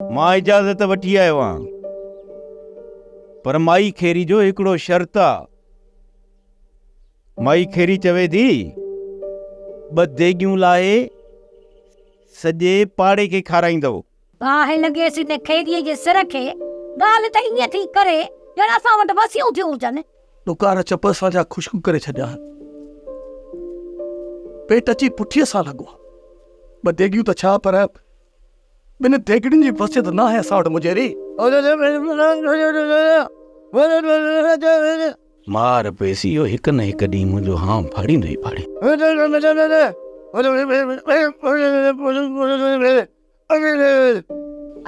مان اجازت وٺي آيو آهيان، پر مائي خيري جو هڪڙو شرط آ. مائي خيري چوي ٿي، ٻه ديڳيون لاهي سڄي پاڙي کي کارائيندؤ. باهه لڳيس ان خيريء جي سر کي، ڳالهه ته ائين ٿي ڪري ڄڻ اسان وٽ وسيون ٿيون هجن. ڏڪار چپ اسان جا خشڪ ڪري ڇڏيا آهن. پيٽ اچي پٺيء سان لڳو آ. ٻه ديڳيون ته ڇا پر ٻن ديڳڙين جي وصيت ناهي اسان وٽ مجيري. مار پيس اهو هڪ نه هڪ ڏينهن منهنجو هانء ڦاڙيندو ئي ڦاڙيندو.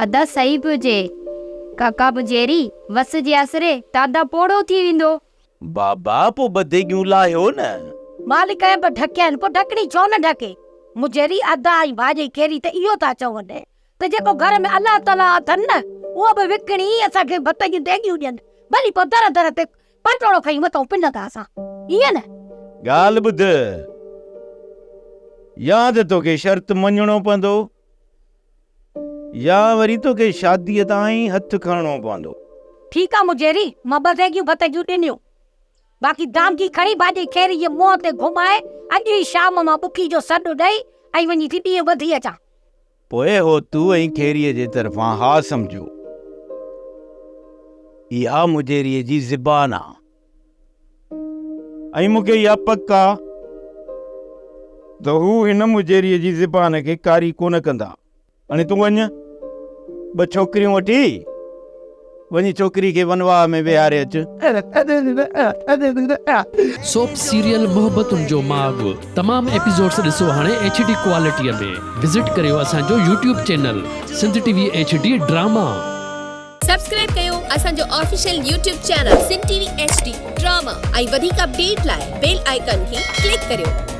ادا صحيح پيو چئي. ڪاڪا مجيري، وس جي آسري ته ادا پوڙهو ٿي ويندو. بابا پوء ٻه ديڳيون لاهيو نه. مالڪ ائين به ڍڪيا آهن پوء ڍڪڻي ڇو نه ڍڪي؟ مجيري ادا ۽ ڀاڄي ڪيري ته اهو ٿا چون ته جيڪو گهر ۾ الله تعاليٰ اٿن نه اهو به وڪڻي اسان کي ڀت جون ديڳيون ڏين ڀلي پوء در در تي پٽوڙو کڻي وتون پنندا اسان ائين نه؟ ڳالهه ٻڌ يا ته توکي شرط مڃڻو پوندو يا وري توکي شاديء تان ئي هٿ کڻڻو پوندو. ٺيڪ آ مجيري، مان ٻه ديڳيون ڀت جون ڏنيون. باقي دامگي کڻي ڀاڄي کيري جي منهن تي گهمائي اڄ ئي شام مان ٻڪي جو سڏ ڏئي ۽ وڃي ٿي ڏينهن ٻڌي اچان. پوء هوتو ۽ کيريء جي طرفان ها سمجهو. اها مجيريء جي زبان آ. ۽ مون کي اها پڪ آ ته هو هن مجيريء جي زبان کي ڪاري ڪونه ڪندا. هاڻي تون وڃ، ٻه ڇوڪريون وٺي وڃي ڇوڪري کي ونواهه ۾ ويهاري اچ. سوپ سيريل محبتن جو ماڳ تمام ايپيسوڊس ڏسو هاڻي ايڇ ڊي ڪوالٽيء ۾ وزٽ ڪريو اسان جو YouTube channel Sindh T V H D drama. Subscribe ڪيو اسان جو official YouTube channel Sindh T V H D drama ۽ وڌيڪ اپڊيٽ لاء بيل آئيڪان کي ڪلڪ ڪريو.